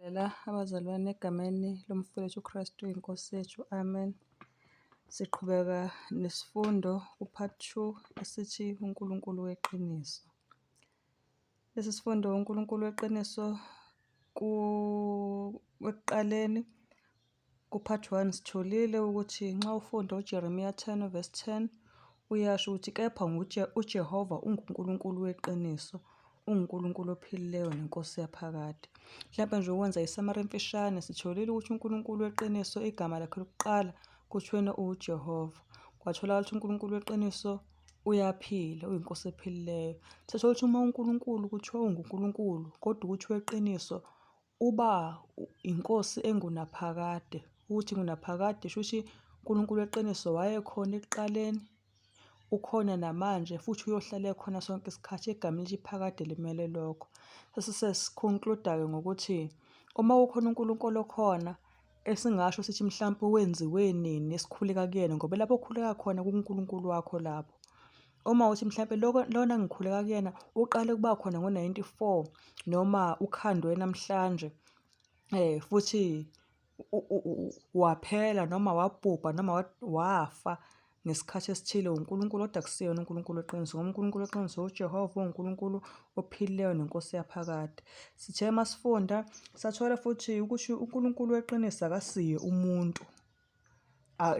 Lela abazalwane egameni lomfowethu uKristu iNkosi yethu. Amen. Siqhubeka nesifundo ku-part 2 esithi uNkulunkulu weqiniso. Lesi sifundo uNkulunkulu weqiniso ku ekuqaleni ku-part 1 sitholile ukuthi nxa ufunda uJeremiya 10 verse 10 uyasho ukuthi kepha uJehova unguNkulunkulu weqiniso, unguNkulunkulu ophilileyo neNkosi yaphakade. Mhlawumbe nje ukwenza isamari emfishane sitholile ukuthi uNkulunkulu weqiniso igama lakhe lokuqala kuthiwena uJehova. Kwatholakala ukuthi uNkulunkulu weqiniso uyaphila, uyiNkosi ephilileyo. Sathola ukuthi uma uNkulunkulu kuthiwa unguNkulunkulu kodwa ukuthi weqiniso uba inkosi engunaphakade. Ukuthi ngunaphakade shuthi uNkulunkulu weqiniso wayekhona ekuqaleni, ukhona namanje futhi uyohlala ekhona sonke isikhathi. Igama elithi phakade limele lokho. Sase sesiconclude-ke ngokuthi uma kukhona uNkulunkulu okhona esingasho sithi mhlampe wenziwe nini esikhuleka kuyena ngoba lapho okhuleka khona kuNkulunkulu wakho lapho. Uma uthi mhlampe lona engikhuleka kuyena uqale ukuba khona ngo-94 noma ukhandwe namhlanje futhi waphela noma wabhubha noma wafa ngesikhathi esithile uNkulunkulu kodwa akusiyona uNkulunkulu weqiniso ngoba uNkulunkulu weqiniso uJehova uNkulunkulu ophilileyo nenkosi yaphakade. Sithe masifunda sathola futhi ukuthi uNkulunkulu weqiniso akasiye umuntu.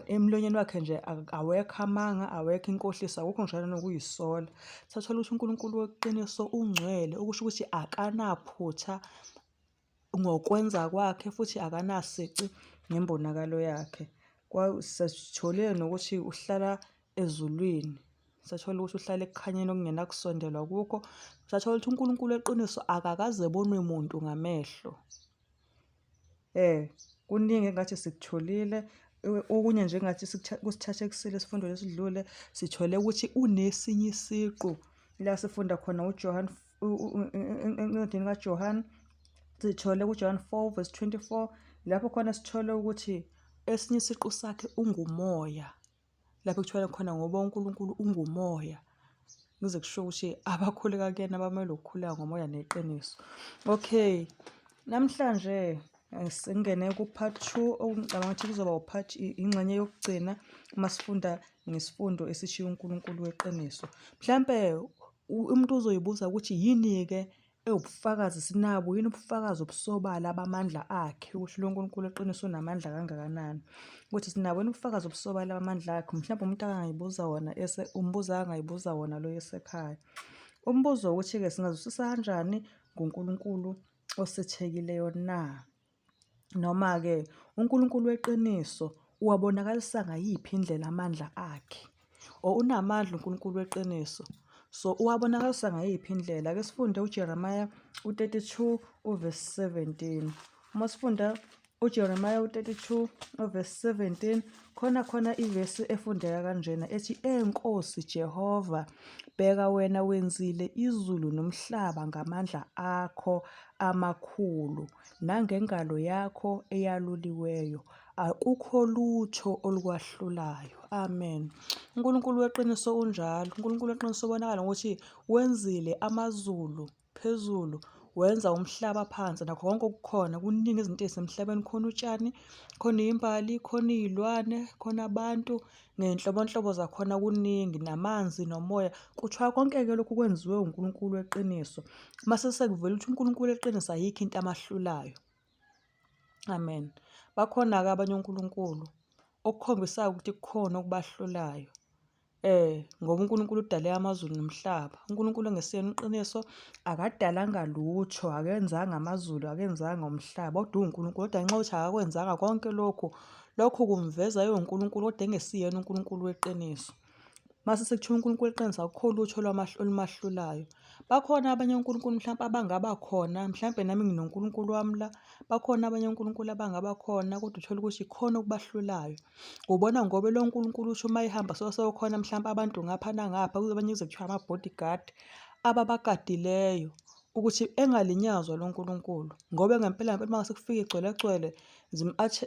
Emlonyeni wakhe nje awekho amanga, awekho inkohliso, akukho ngisho nanokuyisola. Sathola ukuthi uNkulunkulu weqiniso ungcwele, okusho ukuthi akanaphutha ngokwenza kwakhe futhi akanasici ngembonakalo yakhe. Sesitholile nokuthi uhlala ezulwini. Sathola ukuthi uhlala ekukhanyeni okungenakusondelwa kukho. Sathola ukuthi uNkulunkulu weqiniso akakaze ebonwe muntu ngamehlo. Kuningi engathi sikutholile. Okunye nje engathi kusithathekisile esifundweni esidlule, sithole ukuthi unesinye isiqu la sifunda khona uJohn encwadini kaJohn, sithole kuJohn 4 verse 24 lapho khona sithole ukuthi esinye isiqu sakhe ungumoya. Lapho kuthiwa khona ngoba uNkulunkulu ungumoya kuze kusho ukuthi abakhuleka kuyena bamele ukukhuleka ngomoya neqiniso. Okay, namhlanje singene ku-part 2 okungicabanga ukuthi kuzoba u-part ingxenye yokugcina uma sifunda ngesifundo esishiya uNkulunkulu weqiniso. Mhlampe umuntu uzoyibuza ukuthi yini-ke Ewubufakazi sinabo yini ubufakazi obusobala bamandla akhe ukuthi lo Nkulunkulu eqiniso unamandla kangakanani ukuthi sinabo yini ubufakazi obusobala bamandla akhe mhlawumbe umuntu angayibuza wona ese umbuzo angayibuza wona lo esekhaya umbuzo ukuthi-ke singazwisisa kanjani ngoNkulunkulu osithekile na Noma-ke uNkulunkulu weqiniso uwabonakalisa ngayiphi indlela amandla akhe? Or unamandla uNkulunkulu weqiniso? So uwabonakalisa ngayiphi indlela? Ake sifunde uJeremiya u-32 uvesi 17. Uma sifunda uJeremiya u-32 uvesi 17 khona khona ivesi efundeka kanjena ethi eNkosi Jehova bheka wena wenzile izulu nomhlaba ngamandla akho amakhulu nangengalo yakho eyaluliweyo, akukho lutho olukwahlulayo. Amen. UNkulunkulu weqiniso unjalo. UNkulunkulu weqiniso ubonakala ngokuthi wenzile amazulu phezulu, wenza umhlaba phansi nakho konke okukhona. Kuningi izinto ey'semhlabeni, khona utshani, khona iy'mbali, khona iy'lwane, khona abantu ngey'nhlobonhlobo zakhona kuningi namanzi nomoya. Kuthiwa konke-ke lokhu kwenziwe uNkulunkulu weqiniso. Mase sekuvela ukuthi uNkulunkulu weqiniso ayikho into amahlulayo. Amen. Bakhona-ke abanye onkulunkulu okukhombisayo ukuthi kukhona okubahlulayo. Ngoba uNkulunkulu udale amazulu nomhlaba. UNkulunkulu engesiyena iqiniso akadalanga lutho, akenzanga amazulu, akenzanga umhlaba, kodwa uwuNkulunkulu. Kodwa ngenxa yokuthi akakwenzanga konke lokhu, lokhu kumveza ewuNkulunkulu kodwa engesiyena uNkulunkulu weqiniso. Mase sekuthiwa uNkulunkulu weqiniso akukho lutho olumahlulayo. Bakhona abanye onkulunkulu mhlampe abangaba khona, mhlampe nami nginoNkulunkulu wami la, bakhona abanye onkulunkulu abangaba khona kodwa uthole ukuthi khona okubahlulayo. Ubona ngoba lo Nkulunkulu usho uma ehamba so sewukhona mhlampe abantu ngapha nangapha abanye kuze kuthiwa ama-bodyguard ababagadileyo ukuthi engalinyazwa lo Nkulunkulu ngoba ngempela ngempela uma ngase kufike igcwelegcwele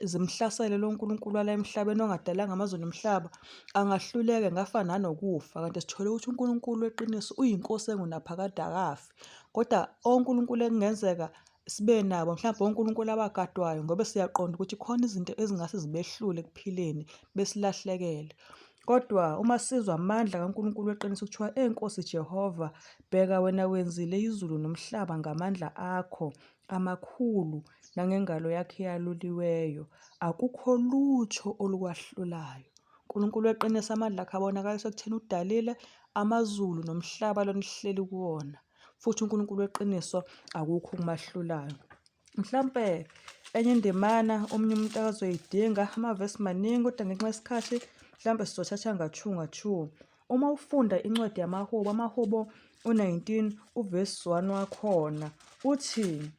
zimhlasele lo Nkulunkulu wala emhlabeni ongadalanga amazulu nomhlaba angahluleka engafa nanokufa kanti sithole ukuthi uNkulunkulu weqiniso uyinkosi engunaphakade akafi kodwa onkulunkulu ekungenzeka. sibe nabo mhlawumbe onkulunkulu abagadwayo ngoba siyaqonda ukuthi khona izinto ezingase zibehlule ekuphileni besilahlekele. Kodwa uma sizwa amandla kaNkulunkulu weqiniso kuthiwa eNkosi Jehova, bheka wena wenzile izulu nomhlaba ngamandla akho amakhulu nangengalo yakho eyaluliweyo, akukho lutho olukwahlulayo. uNkulunkulu weqiniso amandla akhe abonakaliswa ekutheni udalile amazulu nomhlaba lonihleli kuwona. Futhi uNkulunkulu weqiniso akukho okumahlulayo. Mhlampe enye indimana omunye umuntu akazoyidinga, amavesi maningi kodwa ngenxa yesikhathi mhlampe sizothatha nga-two nga-two. Uma ufunda incwadi yamaHubo, amaHubo u-19 uvesi 1 wakhona uthi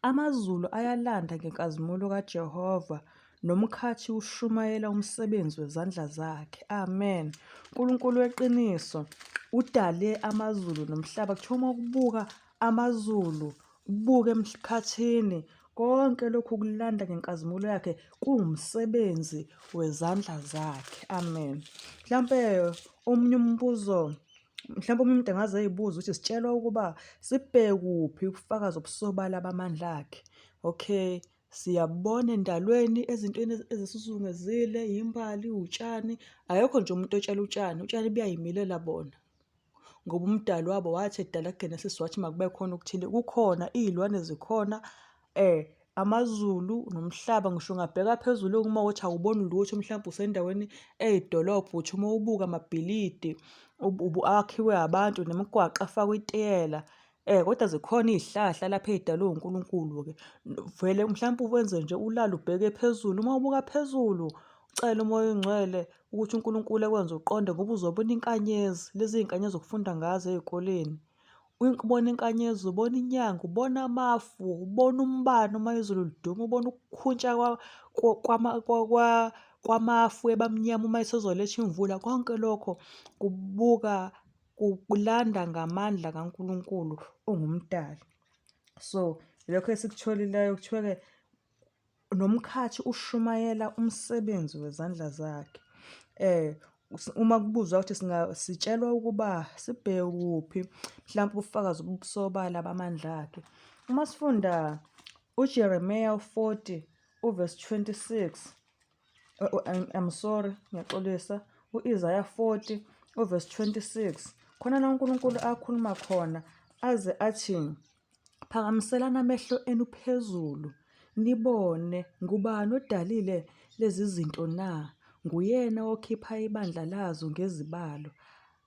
amazulu ayalanda ngenkazimulo kaJehova nomkhathi ushumayela umsebenzi wezandla zakhe. Amen. uNkulunkulu weqiniso udale amazulu nomhlaba. Kuthiwa uma ukubuka amazulu ubuke emkhathini konke lokhu kulanda ngenkazimulo yakhe kuwumsebenzi wezandla zakhe. Amen. Mhlampe omunye umbuzo mhlawumbe omunye umuntu angaze eyibuze ukuthi sitshelwa ukuba sibheke kuphi ubufakazi obusobala bamandla akhe. Okay, siyabona endalweni ezintweni ezisizungezile, yimbali, utshani. Akekho nje umuntu otshala utshani, utshani buyayimilela bona. Ngoba umdali wabo wathi edala kuGenesis wathi makube khona okuthile, kukhona, iy'lwane zikhona, amazulu nomhlaba ngisho ungabheka phezulu uma kuwukuthi awuboni lutho mhlawumbe usendaweni eyidolobha uthi uma ubuka amabhilidi akhiwe abantu nemigwaqo afakwe itiyela. Kodwa zikhona iy'hlahla lapha ey'dalwe uNkulunkulu-ke. Vele mhlampe wenze nje ulale ubheke phezulu, uma ubuka phezulu ucele uMoya oyiNgcwele ukuthi uNkulunkulu ekwenze uqonde ngoba uzobona inkanyezi, lezi iy'nkanyezi okufundwa ngazo ey'koleni. Ubona inkanyezi, ubona inyanga, ubona amafu, ubona umbani uma izulu liduma, ubona ukukhuntsha kwamafu ebamnyama uma esezoletha imvula. Konke lokho kubuka kulanda ngamandla kaNkulunkulu ongumdali. So lokho esikutholileyo kuthiwa-ke nomkhathi ushumayela umsebenzi wezandla zakhe. Uma kubuzwa ukuthi sitshelwa ukuba sibheke kuphi mhlampe ubufakazi obusobala bamandla akhe. Uma sifunda uJeremiya 40 uvesi 26 I'm sorry, ngiyaxolisa, u-Isaya 40 uvesi 26 khona la uNkulunkulu akhuluma khona aze athi phakamiselani amehlo enu phezulu nibone ngubani odalile lezi zinto na nguyena okhipha ibandla lazo ngezibalo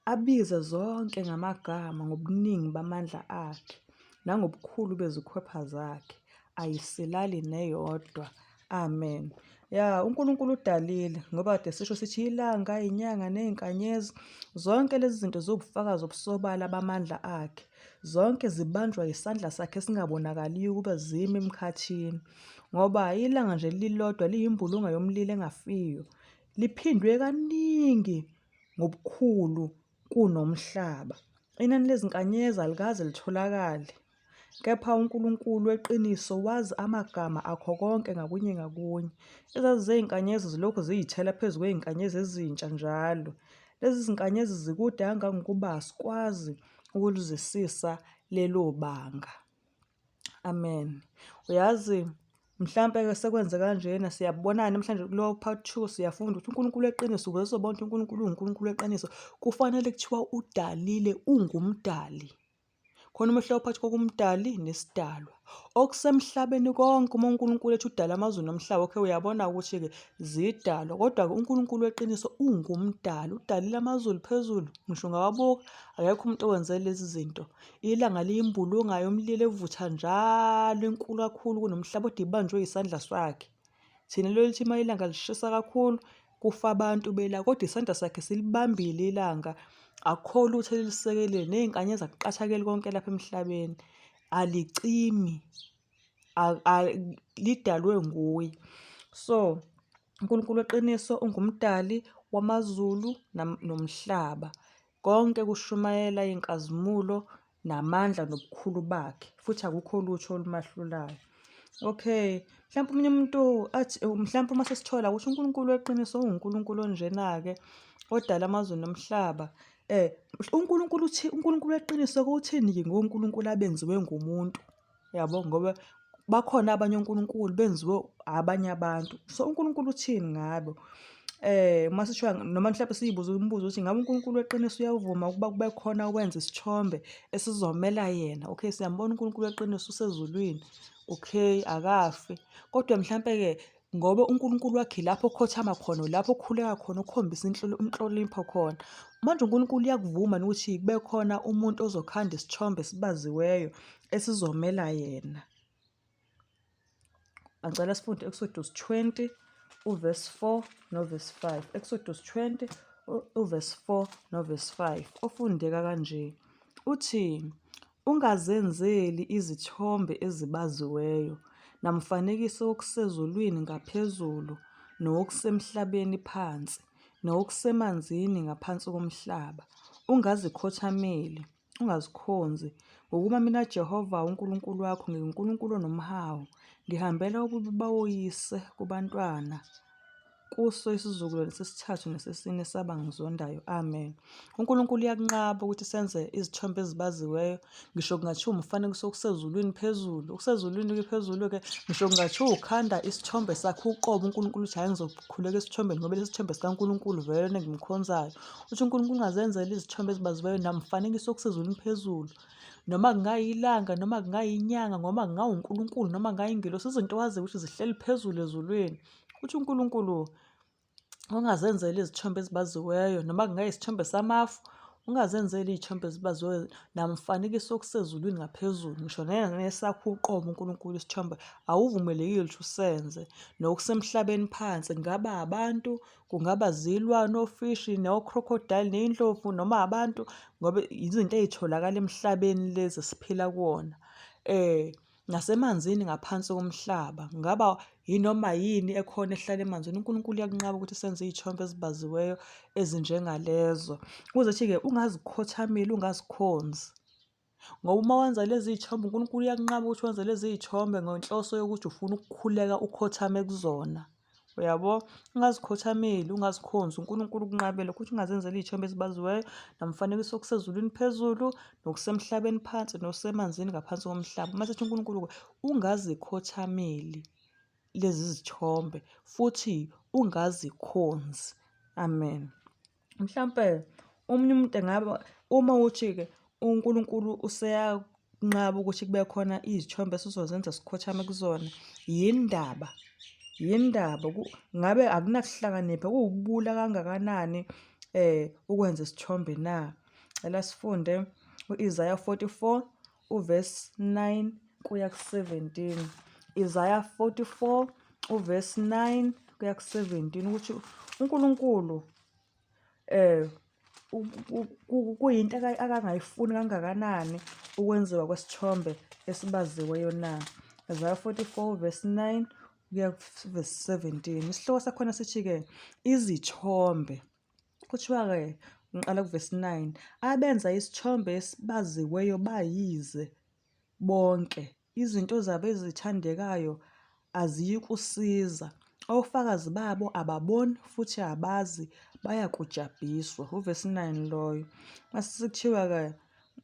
abize zonke ngamagama ngobuningi bamandla akhe nangobukhulu bezikhwepha zakhe, ayisilali neyodwa. Amen. Ya, uNkulunkulu udalile ngoba kade sisho sithi ilanga, inyanga nezinkanyezi zonke lezi zinto ziwubufakazi obusobala bamandla akhe. Zonke zibanjwa yisandla sakhe esingabonakaliyo ukuba zime emkhathini. Ngoba ilanga nje lilodwa liyimbulunga yomlilo engafiyo. Liphindwe kaningi ngobukhulu kunomhlaba. Inani lezinkanyezi alikaze litholakale, kepha uNkulunkulu weqiniso wazi amagama akho konke ngakunye ngakunye. Izazi zezinkanyezi zilokhu ziyithela phezu kwezinkanyezi ezintsha njalo. Lezi zinkanyezi zikude kangangokuba asikwazi ukulizwisisa lelo banga. Amen. Uyazi mhlampe-ke sekwenze kanjena siyabonana namhlanje kulo part 2 siyafunda ukuthi uNkulunkulu weqiniso ukuze sizobona ukuthi uNkulunkulu uwuNkulunkulu weqiniso kufanele kuthiwa udalile ungumdali. Khona umehluko phakathi kokumdali nesidalwa. Okusemhlabeni konke uma uNkulunkulu ethi udala amazulu nomhlaba okay uyabona ukuthi-ke zidalwa kodwa-ke uNkulunkulu weqiniso ungumdali udalile amazulu phezulu ngisho ungawabuka akekho umuntu owenze lezi zinto. Ilanga liyimbulunga yomlilo evutha njalo enkulu kakhulu kunomhlaba kodwa ibanjwe yisandla sakhe. Thina lelo lithi uma ilanga lishisa kakhulu kufa abantu bela kodwa isandla sakhe silibambile ilanga akukho lutho elilisekelile ney'nkanyezi akuqathakeli konke lapha emhlabeni alicimi lidalwe nguye. So uNkulunkulu weqiniso ungumdali wamazulu nomhlaba. Konke kushumayela inkazimulo namandla nobukhulu bakhe futhi akukho lutho olumahlulayo. Okay, mhlawumbe omunye umuntu athi mhlawumbe uma sesithola ukuthi uNkulunkulu weqiniso uwuNkulunkulu onjena-ke odala amazulu nomhlaba. UNkulunkulu uthi uNkulunkulu weqiniso uthini-ke ngoNkulunkulu abenziwe ngumuntu? Uyabo ngoba bakhona abanye onkulunkulu benziwe abanye abantu. So uNkulunkulu uthini ngabo? Uma sisho noma mhlawumbe siyibuze umbuzo ukuthi ngabe uNkulunkulu weqiniso uyavuma ukuba kube khona owenza isithombe esizomela yena? Okay, siyambona uNkulunkulu weqiniso usezulwini. Okay, akafi. Kodwa mhlampe-ke ngoba uNkulunkulu wakhe lapho okhothama khona, lapho okhuleka khona, ukhombisa inhlonipho khona. Manje uNkulunkulu uyakuvuma ukuthi kube khona umuntu ozokhanda isithombe esibaziweyo esizomela yena. Angicela sifunde Exodus 20 uverse 4 noverse 5. Exodus 20 uverse 4 noverse 5 ofundeka kanje. Uthi ungazenzeli izithombe ezibaziweyo namfanekiso wokusezulwini ngaphezulu nowokusemhlabeni phansi nowokusemanzini ngaphansi komhlaba ungazikhothameli Ungazikhonzi, ngokuba mina Jehova uNkulunkulu wakho nginguNkulunkulu onomhawu, ngihambela ububi bawoyise kubantwana kuso isizukulwane sesithathu nesesine sabangizondayo. Amen. UNkulunkulu uyakunqaba ukuthi senze izithombe ezibaziweyo, ngisho kungathiwa umfanekiso okusezulwini phezulu, okusezulwini-ke phezulu-ke, ngisho kungathiwa ukhanda isithombe sakho uqobo, uNkulunkulu uthi hhayi ngizokhuleka esithombeni ngoba lesi sithombe sikaNkulunkulu vele engimkhonzayo. Uthi uNkulunkulu ungazenzela izithombe ezibaziweyo namfanekiso okusezulwini phezulu. Noma kungayilanga, noma kungayinyanga, noma kungawuNkulunkulu, noma kungayingelosi, izinto wazi ukuthi zihleli phezulu ezulwini. Uthi uNkulunkulu ungazenzeli izithombe ezibaziweyo, noma kungayisithombe samafu, ungazenzeli iy'thombe ezibaziweyo namfanekiso okusezulwini ngaphezulu, ngisho nesakho uqobo uNkulunkulu isithombe awuvumelekile ukuthi usenze, nokusemhlabeni phansi, kungaba abantu, Kungaba zilwane, ofishi, no-crocodile, ney'ndlovu noma abantu ngoba izinto ey'tholakala emhlabeni lezi esiphila kuwona. Nasemanzini ngaphansi komhlaba, kungaba yinoma yini ekhona ehlala emanzini. UNkulunkulu uyakunqaba ukuthi senze iy'thombe ezibaziweyo ezinjengalezo. Kuze kuthi-ke ungazikhothameli, ungazikhonzi. Ngoba uma wenza lezi y'thombe uNkulunkulu uyakunqaba ukuthi wenze lezi y'thombe ngenhloso yokuthi ufuna ukukhuleka ukhothame kuzona. Uyabo? Ungazikhothameli, ungazikhonzi, uNkulunkulu ukunqabele ukuthi ungazenzeli iy'thombe ezibaziweyo namfanekiso okusezulwini phezulu nokusemhlabeni phansi nokusemanzini ngaphansi komhlaba. Uma sethi uNkulunkulu ungazikhothameli lezi zithombe futhi ungazikhonzi. Amen. Mhlampe omunye umuntu engaba uma uthi-ke uNkulunkulu useyanqaba ukuthi kube khona izithombe esizozenza sikhothame kuzona, yini ndaba? Yini ndaba? Ngabe akunakuhlakanipha, kuwubuwula kangakanani ukwenza isithombe na? Cela sifunde u-Isaya 44 uvesi 9 kuya ku-17. Isaya 44 uvesi 9 kuya ku-17 ukuthi uNkulunkulu eh kuyinto akangayifuni kangakanani ukwenziwa kwesithombe esibaziweyo na. Isaya 44 verse 9 kuya verse 17. Isihloko sakhona sithi-ke izithombe. Kuthiwa-ke ngiqala kuvesi 9, abenza isithombe esibaziweyo bayize bonke, izinto zabo ezithandekayo aziyikusiza. Ofakazi babo ababoni futhi abazi, bayakujabhiswa. Uvesi 9 loyo. Mase sekuthiwa-ke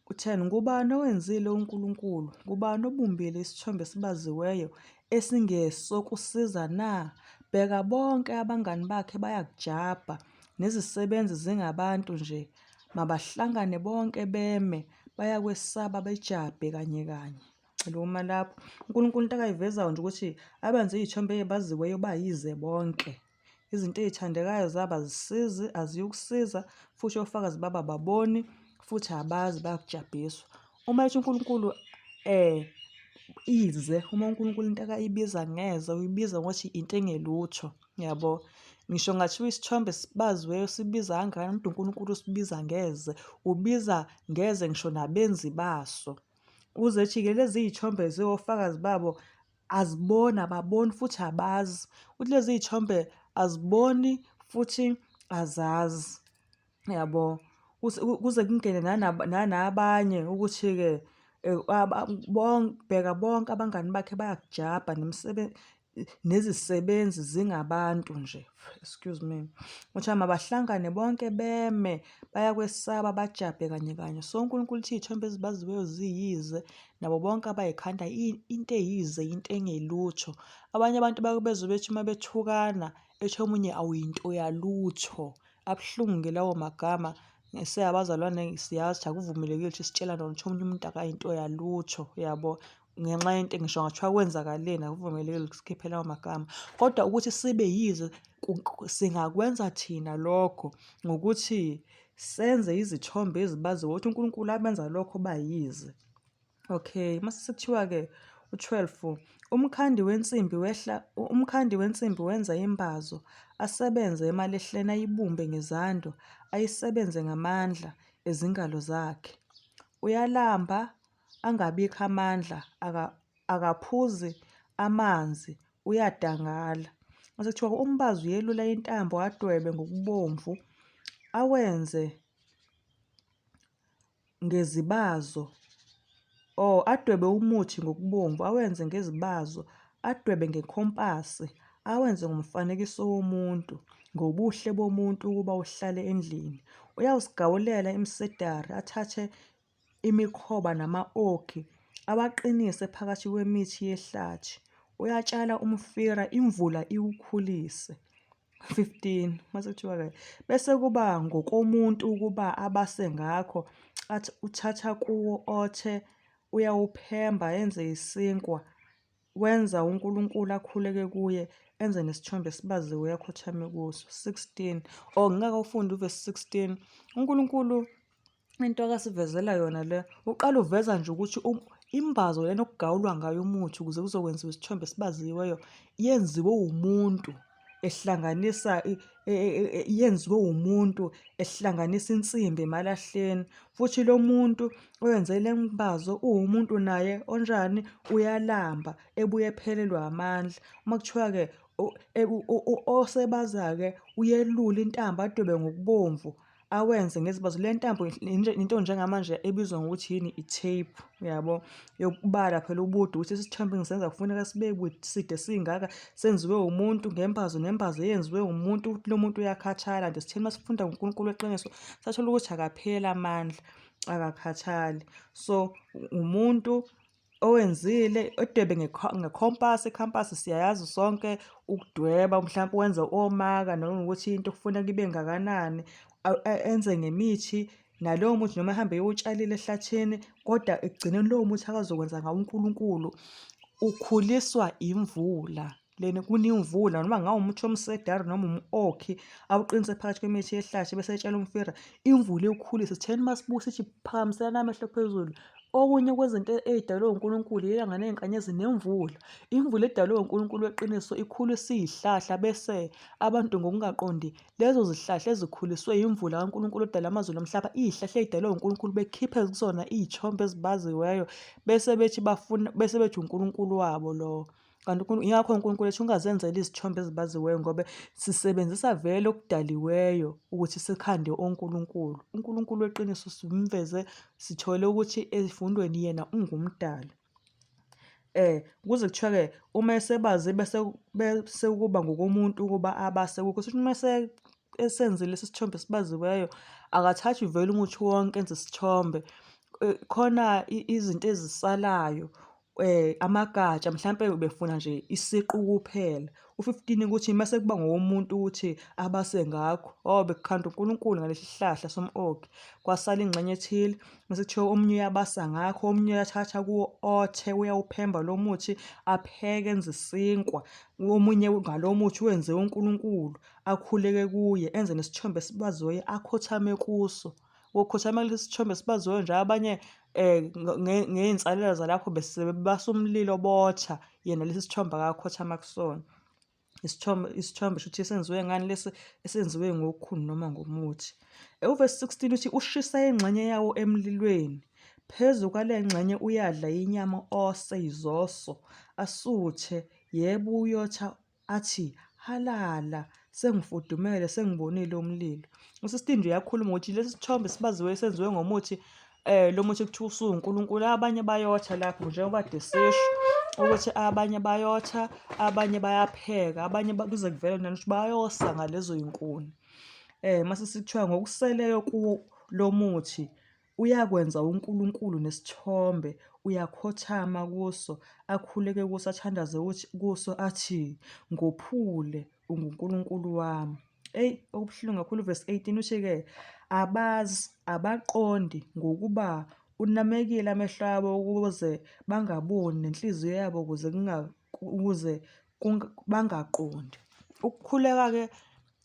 u-10, ngubani owenzile uNkulunkulu? Ngubani obumbile isithombe esibaziweyo esingesokusiza na? Bheka bonke abangani bakhe bayakujabha, nezisebenzi zingabantu nje. Mabahlangane bonke beme, bayakwesaba bejabhe kanye kanye. Cela uma lapho. UNkulunkulu into akayivezayo nje ukuthi abenze iy'thombe ebaziweyo bayize bonke. Izinto ey'thandekayo zabo azisizi, aziyukusiza, futhi ofakazi babo ababoni, futhi abazi, bayakujabhiswa. Uma ethi uNkulunkulu ize, uma uNkulunkulu into akayibiza ngeze, uyibiza ngokuthi into engelutho, yabo. Ngisho kungathiwa isithombe sibaziweyo sibiza kangakanani, kodwa uNkulunkulu usibiza ngeze, ubiza ngeze ngisho nabenzi baso. Uze ethi-ke lezi y'thombe ziwofakazi babo aziboni ababoni futhi abazi ukuthi lezi y'thombe aziboni futhi azazi yabo kuze kungene nanabanye ukuthi-ke bheka bonke abangani bakhe bayakujabha nezisebenzi zingabantu nje. Excuse me. Kuthiwa mabahlangane bonke beme, bayakwesaba bajabhe kanye kanye. So uNkulunkulu uthi iy'thombe ezibaziweyo ziyize, nabo bonke abayikhanda into eyize, into engelutho. Abanye abantu bake bezwe bethi uma bethukana, ethi omunye awuyinto yalutho. Abuhlungu-ke lawo magama. Singabazalwane siyazi ukuthi akuvumelekile ukuthi sitshelane ukuthi omunye umuntu akayinto yalutho, uyabo. Ngenxa yento ngisho ngathiwa kwenzakaleni akuvumelekile ukuthi sikhiphe lawo magama. Kodwa ukuthi sibe yize singakwenza thina lokho ngokuthi senze izithombe ezibaziwe ukuthi uNkulunkulu abenza lokho bayize. Okay, mase sekuthiwa-ke u-12 umkhandi wensimbi wehla umkhandi wensimbi wenza imbazo asebenze emalehleni ayibumbe ngezando ayisebenze ngamandla ezingalo zakhe. Uyalamba angabikho amandla akaphuzi amanzi uyadangala. Mase kuthiwa umbazi uyelula intambo adwebe ngokubomvu awenze ngezibazo or adwebe umuthi ngokubomvu awenze ngezibazo adwebe ngekhompasi awenze ngomfanekiso womuntu ngobuhle bomuntu ukuba uhlale endlini. Uyawusigawulela imisedari athathe imikhoba nama-okhi, awaqinise phakathi kwemithi yehlathi. Uyatshala umfira, imvula iwukhulise. 15 mase kuthiwa-ke bese kuba ngokomuntu ukuba abase ngakho, athi uthatha kuwo othe uyawuphemba enze isinkwa, Wenza uNkulunkulu akhuleke kuye, enze nesithombe esibaziwe akhothame kuso. 16. Oh, ngingakawufundi uvesi 16. UNkulunkulu into akasivezela yona le, uqala uveza nje ukuthi um, imbazo lena okugawulwa ngayo umuthi ukuze kuzokwenziwa isithombe esibaziweyo yenziwe umuntu ehlanganisa yenziwe umuntu ehlanganisa insimbi emalahleni futhi lo muntu oyenze le mbazo uwumuntu naye onjani uyalamba ebuye ephelelwe amandla. Uma kuthiwa-ke osebaza-ke uyelula intambo adwebe ngokubomvu awenze ngezibazo. Le ntambo into njengamanje ebizwa ngokuthi yini i-tape uyabo, yokubala phela ubude ukuthi isithombe engisenza kufuneka sibe side singaka senziwe umuntu ngembazo nembazo eyenziwe umuntu lo muntu uyakhathala nje. Sitheni masifunda ngoNkulunkulu weqiniso sathola ukuthi akapheli amandla akakhathali. So umuntu owenzile odwebe ngekhompasi, ikhampasi siyayazi sonke ukudweba mhlampe wenze omaka noma ukuthi into kufuneka ibe ngakanani, enze ngemithi nalowo muthi noma ehambe eyowutshalile ehlathini kodwa ekugcineni lowo muthi akazokwenza ngawo uNkulunkulu ukhuliswa imvula. Lena kuna imvula noma ngawo umuthi womsedari noma umu-okhi awuqinise phakathi kwemithi yehlathi bese etshela umfira imvula iwukhulise. Sitheni masibuka sithi phakamiselani amehlo phezulu. Okunye kwezinto ey'dalwe uNkulunkulu ilanga ney'nkanyezi nemvula. Imvula edalwe uNkulunkulu weqiniso ikhulisa iy'hlahla bese abantu ngokungaqondi lezo zihlahla ezikhuliswe yimvula kaNkulunkulu odala amazulu nomhlaba, iy'hlahla ey'dalwe uNkulunkulu bekhiphe kuzona iy'thombe ezibaziweyo bese bethi bafuna bese bethi uNkulunkulu wabo lowo. Kanti ingakho uNkulunkulu ethi ungazenzeli izithombe ezibaziweyo ngoba sisebenzisa vele okudaliweyo ukuthi sikhande onkulunkulu. UNkulunkulu weqiniso simveze sithole ukuthi ezifundweni yena ungumdali. Kuze kuthiwa-ke uma esebazi bese bese kuba ngokomuntu ukuba abase kukho. Kusho ukuthi uma esenzile lesi sithombe esibaziweyo akathathi vele umuthi wonke enze isithombe. Khona izinto ezisalayo amagatsha mhlampe ubefuna nje isiqu kuphela. U-15 ukuthi mase kuba ngowomuntu ukuthi abase ngakho. Oh bekukhanda uNkulunkulu ngalesi sihlahla som-oki. Kwasala ingxenye ethile mase kuthiwa omunye uyabasa ngakho, omunye uyathatha kuwo othe uyawuphemba lo muthi apheke enze isinkwa. Omunye ngalo muthi wenze uNkulunkulu akhuleke kuye enze nesithombe esibaziweyo akhothame kuso. Wokhothamela lesi sithombe sibaziweyo nje abanye ngey'nsalela zalapho bese umlilo botha yena lesi sithombe akakhothama kusona. Isithombe isithombe shuthi esenziwe ngani lesi esenziwe ngokhuni noma ngomuthi. Uvesi 16 uthi ushisa ingxenye yawo emlilweni. Phezu kwale ngxenye uyadla inyama ose izoso asuthe yebo uyotha athi, Halala, sengifudumele, sengibonile umlilo. USister nje uyakhuluma ukuthi lesi sithombe sibaziwe senziwe ngomuthi lo muthi kuthiwa usuwuNkulunkulu, abanye bayotha lapho njengoba kade sisho. ukuthi abanye bayotha, abanye bayapheka, abanye kuze kuvele nanokuthi bayosa ngalezo yinkuni. Mase sekuthiwa ngokuseleyo kuwo lo muthi uyakwenza uNkulunkulu nesithombe, uyakhothama kuso, akhuleke kuso, athandaze kuso athi, Ngophule, unguNkulunkulu wami. Eyi, okubuhlungu kakhulu uvesi 18 uthi-ke, abazi, abaqondi ngokuba unamekile amehlo abo ukuze bangaboni nenhliziyo yabo ukuze ukuze bangaqondi. Ukukhuleka-ke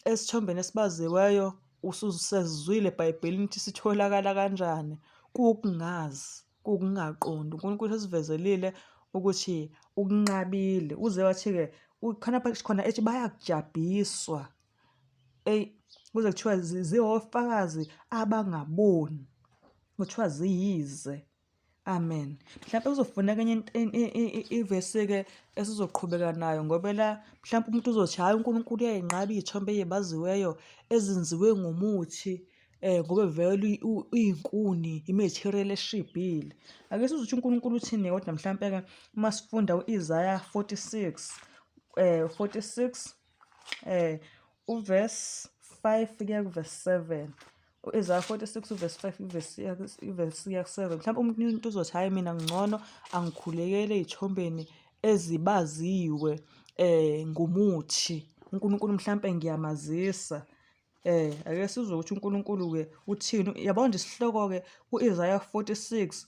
esithombeni esibaziweyo ususezwile eBhayibhelini ukuthi sitholakala kanjani, kuwukungazi, kuwukungaqondi. UNkulunkulu usesivezelile ukuthi ukunqabile, uze wathi-ke khona khona ethi bayakujabhiswa. Eyi, kuze kuthiwa ziwofakazi abangaboni, kuthiwa ziyize. Amen. Mhlawumpe kuzofuneka enye ivesi-ke esizoqhubeka nayo ngoba la mhlawumpe umuntu uzothi hhayi uNkulunkulu uyayinqaba iy'thombe ey'baziweyo ezenziwe ngomuthi ngoba vele uyinkuni i-material eshibhile. Ake sizwe ukuthi uNkulunkulu uthini kodwa mhlampe-ke uma sifunda u-Isaya 46 46 uverse 5 kuya kuverse 7. U-Isaya 46 uverse 5 ivesi ivesi kuya ku-7. Mhlawumbe umuntu uzothi hhayi mina ngcono angikhulekele ey'thombeni ezibaziwe ngomuthi. UNkulunkulu mhlampe ngiyamazisa. Ake sizwe ukuthi uNkulunkulu-ke uthini. Yabo nje isihloko-ke ku-Isaya 46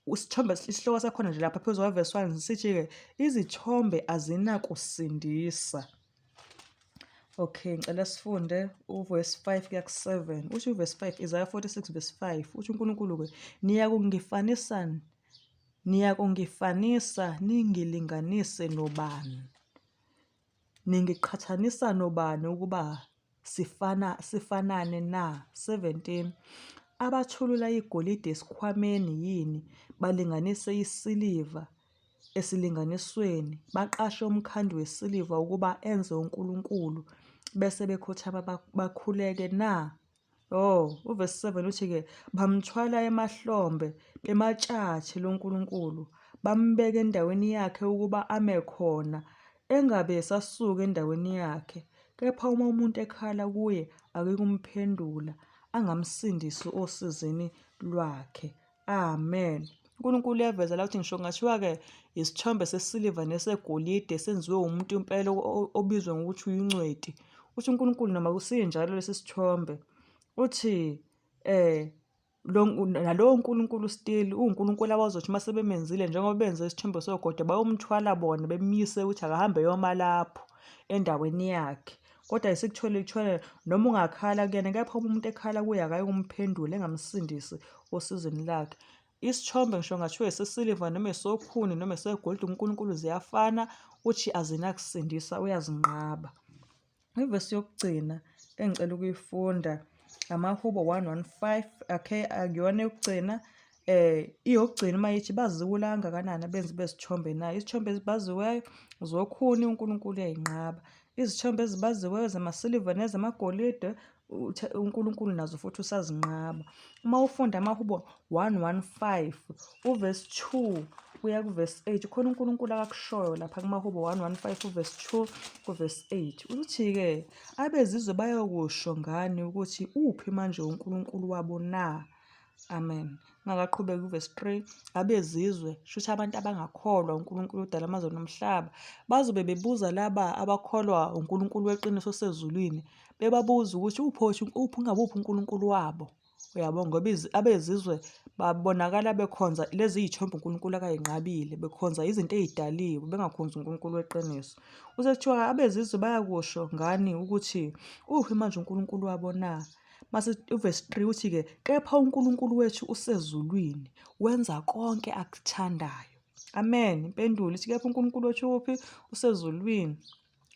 isithombe isihloko sakhona nje lapha phezu kwavesi 1 sithi-ke izithombe azinakusindisa. Okay, ngicela sifunde uverse 5 kuya ku-7. Uthi uverse 5, Isaya 46 verse 5, uthi uNkulunkulu-ke, niyakungifanisa niyakungifanisa ningilinganise nobani? Ningiqhathanisa nobani ukuba sifana sifanane na? 17 Abathulula igolide esikhwameni yini, balinganise isiliva esilinganisweni, baqashe umkhandi wesiliva ukuba enze unkulunkulu, bese bekhothama bakhuleke na? Oh, uvesi 7 uthi-ke bamthwala emahlombe bematshathe lo Nkulunkulu, bambeka endaweni yakhe ukuba ame khona, engabe esasuka endaweni yakhe. Kepha uma umuntu ekhala kuye, akayikumphendula, angamsindisi osizini lwakhe. Amen. UNkulunkulu uyaveza la ukuthi ngisho kungathiwa-ke isithombe sesiliva nesegolide esenziwe umuntu impela obizwa ngokuthi uyingcweti. Uthi uNkulunkulu noma kusinjalo lesi sithombe, uthi lo nalowo Nkulunkulu still uwuNkulunkulu abazothi uma sebemenzile njengoba benze isithombe sogodo bayomthwala bona bemyise ukuthi akahambe eyoma lapho endaweni yakhe. Kodwa esikuthole kuthole noma ungakhala kuyena kepha uma umuntu ekhala kuye akayikumphendula engamsindisi osizini lakhe. Isithombe ngisho ngathiwa esesiliva noma esokhuni noma esegolide uNkulunkulu ziyafana uthi azinakusindisa uyazinqaba. Ivesi yokugcina engicela ukuyifunda amaHubo 115 okay akuyona yokugcina iyokugcina uma ithi baziwula kangakanani abenzi bezithombe na isithombe ezibaziweyo zokhuni uNkulunkulu uyayinqaba Izithombe ezibaziweyo zamasiliva nezamagolide uNkulunkulu nazo futhi usazinqaba. Uma ufunda amaHubo 115 uvesi 2 kuya kuvesi 8 khona uNkulunkulu akakushoyo lapha kumaHubo 115 uvesi 2 kuvesi 8. Uthi-ke abezizwe bayokusho ngani ukuthi uphi manje uNkulunkulu wabo na? Amen. Ngakaqhubeki uvesi 3, abezizwe, shuthi abantu abangakholwa uNkulunkulu odala amazwe nomhlaba, bazobe bebuza laba abakholwa uNkulunkulu weqiniso osezulwini, bebabuza ukuthi uphi uphi ungabuphi uNkulunkulu wabo. Uyabo ngoba abezizwe babonakala bekhonza lezi y'thombe uNkulunkulu akayinqabile, bekhonza izinto ey'daliwe, bengakhonzi uNkulunkulu weqiniso. Kuse kuthiwa abezizwe bayakusho ngani ukuthi uphi manje uNkulunkulu wabo na? Mase uvesi 3 uthi-ke kepha uNkulunkulu wethu usezulwini wenza konke akuthandayo. Amen. Impendulo ithi kepha uNkulunkulu wethu uphi? Usezulwini.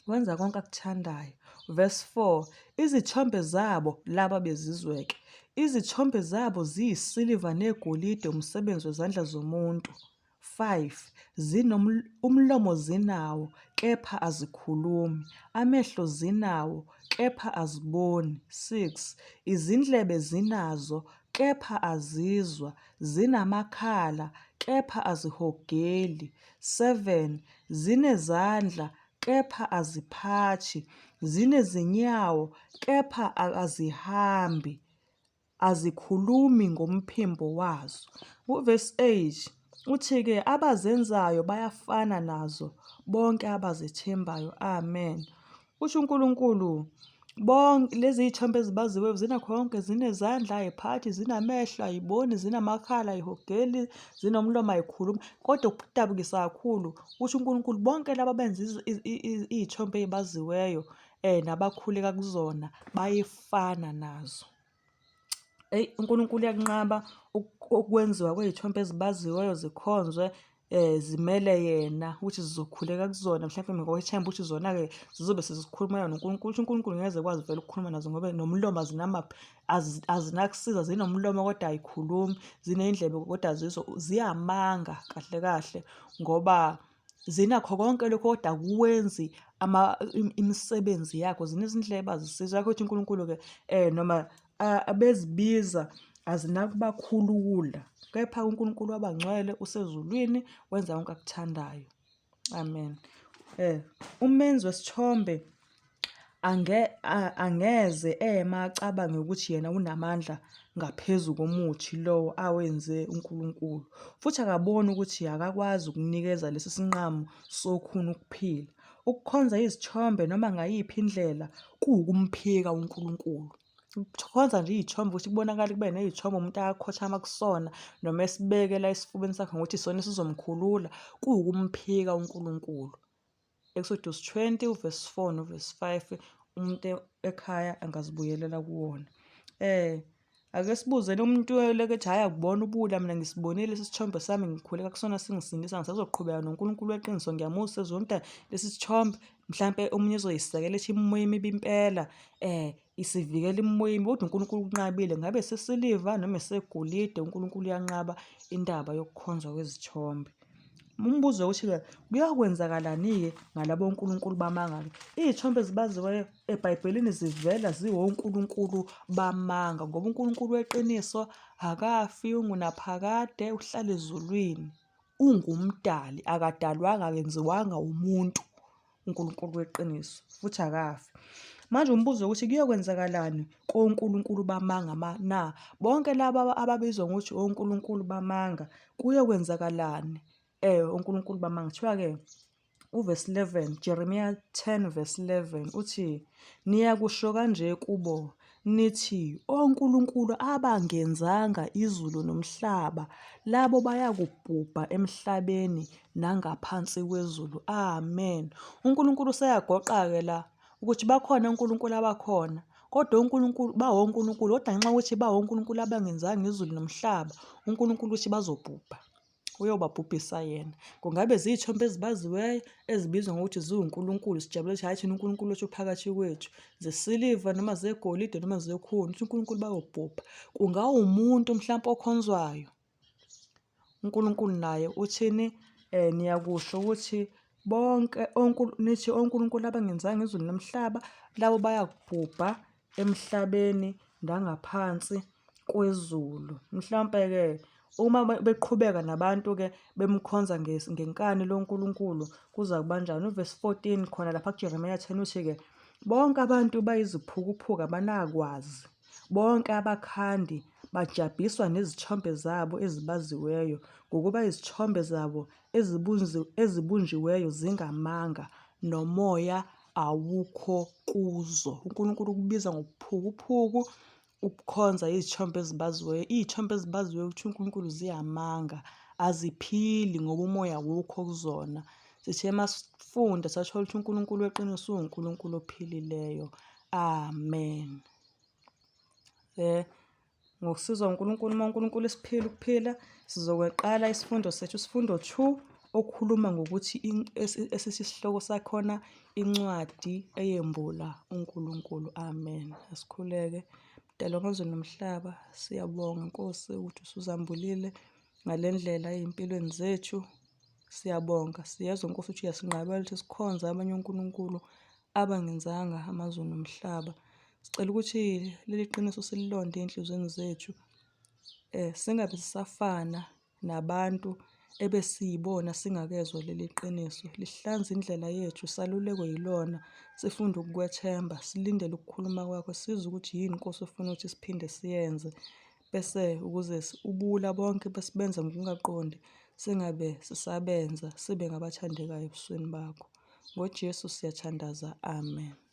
Wenza konke akuthandayo. Verse 4 izithombe zabo laba bezizweke izithombe zabo ziyisiliva negolide umsebenzi wezandla zomuntu. 5 Umlomo zinawo, kepha azikhulumi, amehlo zinawo, kepha aziboni, 6 Izindlebe zinazo, kepha azizwa, zinamakhala, kepha azihogeli. 7 Zinezandla, kepha aziphathi, zinezinyawo, kepha azihambi, azikhulumi ngomphimbo wazo. Uvesi 8 uthi-ke abazenzayo bayafana nazo bonke abazethembayo. Amen. Usho uNkulunkulu bonke lezi zithombe ezibaziwe zinakho konke, zinezandla ayiphathi, zinamehlo ayiboni, zinamakhala ayihogeli, zinomlomo ayikhulumi. Kodwa okudabukisa kakhulu usho uNkulunkulu bonke laba benza iy'thombe ey'baziweyo nabakhuleka kuzona bayefana nazo. Eyi uNkulunkulu uyakunqaba ukwenziwa kwey'thombe ezibaziweyo zikhonzwe zimele yena ukuthi zizokhuleka kuzona mhlawumbe ngokwethemba ukuthi zona-ke zizobe sezikhulumela noNkulunkulu. Ukuthi uNkulunkulu ngeze ekwazi vele ukukhuluma nazo ngoba nomlomo azinakusiza, zinomlomo kodwa ayikhulumi, ziney'ndlebe kodwa azizwa, ziyamanga kahle kahle ngoba zinakho konke lokho kodwa akuwenzi imisebenzi yakho. Zinezindlebe azisizwa ukuthi uNkulunkulu-ke noma abezibiza azinakubakhulula, kepha uNkulunkulu wabangcwele usezulwini wenza konke akuthandayo. Amen. Umenzi wesithombe angeze ema acabange ukuthi yena unamandla ngaphezu komuthi lowo awenze uNkulunkulu, futhi akaboni ukuthi akakwazi ukunikeza lesi sinqamu sokhuni ukuphila. Ukukhonza izithombe noma ngayiphi indlela kuwukumphika uNkulunkulu. Ukukhonza nje iy'thombe ukuthi kubonakale kube ney'thombe umuntu ayakhothama kusona noma esibeke la esifubeni sakhe ngokuthi isona esizomkhulula, kuwukumphika uNkulunkulu. Exodus 20 uvesi 4 novesi 5 umuntu ekhaya angazibuyelela kuwona. Ake sibuzele umuntu eleke ethi hhayi akubona ubuwula mina ngisibonile lesi sithombe sami ngikhuleka kusona singisindisa ngisazoqhubeka noNkulunkulu weqiniso ngiyamusa ezonta lesi sithombe mhlampe omunye uzoyisekela ethi imimoya emibi impela isivikela imimoya emibi kodwa uNkulunkulu unqabile ngabe sesiliva noma esegolide uNkulunkulu uyanqaba indaba yokukhonzwa kwezithombe. Umbuzo ukuthi-ke kuyokwenzakalani-ke ngalabo nkulunkulu bamanga-ke? Iy'thombe ezibaziweyo eBhayibhelini zivela ziwonkulunkulu bamanga ngoba uNkulunkulu weqiniso akafi ungunaphakade uhlala ezulwini. Ungumdali akadalwanga akenziwanga umuntu. uNkulunkulu weqiniso futhi akafi. Manje umbuzo ukuthi kuyokwenzakalani konkulunkulu bamanga ma na? Bonke laba ababizwa ngokuthi onkulunkulu bamanga kuyokwenzakalani? Onkulunkulu bamanga kuthiwa-ke uvesi 11 Jeremiah 10 verse 11 uthi niyakusho kanje kubo nithi onkulunkulu abangenzanga izulu nomhlaba labo bayakubhubha emhlabeni nangaphansi kwezulu. Amen. UNkulunkulu useyagoqa-ke la ukuthi bakhona onkulunkulu abakhona kodwa onkulunkulu bawonkulunkulu kodwa ngenxa yokuthi bawonkulunkulu abangenzanga izulu nomhlaba uNkulunkulu uthi bazobhubha. Uyobabhubhisa yena. Kungabe ziy'thombe ezibaziweyo ezibizwa ngokuthi ziwuNkulunkulu sijabule ukuthi hhayi thina uNkulunkulu wethu uphakathi kwethu. Zesiliva noma zegolide noma zekhuni uthi uNkulunkulu bayobhubha. Kungawumuntu mhlampe okhonzwayo. UNkulunkulu naye uthini? Niyakusho ukuthi bonke nithi onkulunkulu abangenzanga izulu nomhlaba, labo bayakubhubha emhlabeni nangaphansi kwezulu. Mhlampe-ke uma beqhubeka nabantu-ke bemkhonza ngenkani lo Nkulunkulu kuza kubanjani? Uvesi 14 khona lapha kuJeremiya 10 uthi-ke bonke abantu bayiziphukuphuku abanakwazi. Bonke abakhandi bajabhiswa nezithombe zabo ezibaziweyo, ngokuba izithombe zabo ezibunjiweyo zingamanga, nomoya awukho kuzo. UNkulunkulu ukubiza ngobuphukuphuku ukukhonza izithombe ezibaziweyo. Iy'thombe ezibaziweyo kuthiwa uNkulunkulu ziyamanga, aziphili ngoba umoya awukho kuzona. Sithe masifunda sathola ukuthi uNkulunkulu weqiniso uwuNkulunkulu ophilileyo. Amen. Ngokusizwa uNkulunkulu, uma uNkulunkulu esiphila ukuphila, sizokweqala isifundo sethu, isifundo 2, okhuluma ngokuthi esithi isihloko sakhona incwadi eyembula uNkulunkulu. Amen. Asikhuleke. Mdali wamazulu nomhlaba, siyabonga Nkosi ukuthi usuzambulile ngale ndlela ey'mpilweni zethu. Siyabonga, siyezwa Nkosi ukuthi uyasinqabela ukuthi sikhonze abanye onkulunkulu abangenzanga amazulu nomhlaba. Sicela ukuthi leli qiniso sililonde ey'nhliziyweni zethu, singabe sisafana nabantu ebesiyibona singakezwa leli qiniso. Lihlanze indlela yethu, salulekwe yilona, sifunde ukukwethemba, silindele ukukhuluma kwakho, sizwe ukuthi yini Nkosi ofuna ukuthi siphinde siyenze. Bese ukuze ubuwula bonke besibenza ngokungaqondi singabe sisabenza, sibe ngabathandekayo ebusweni bakho. NgoJesu siyathandaza. Amen.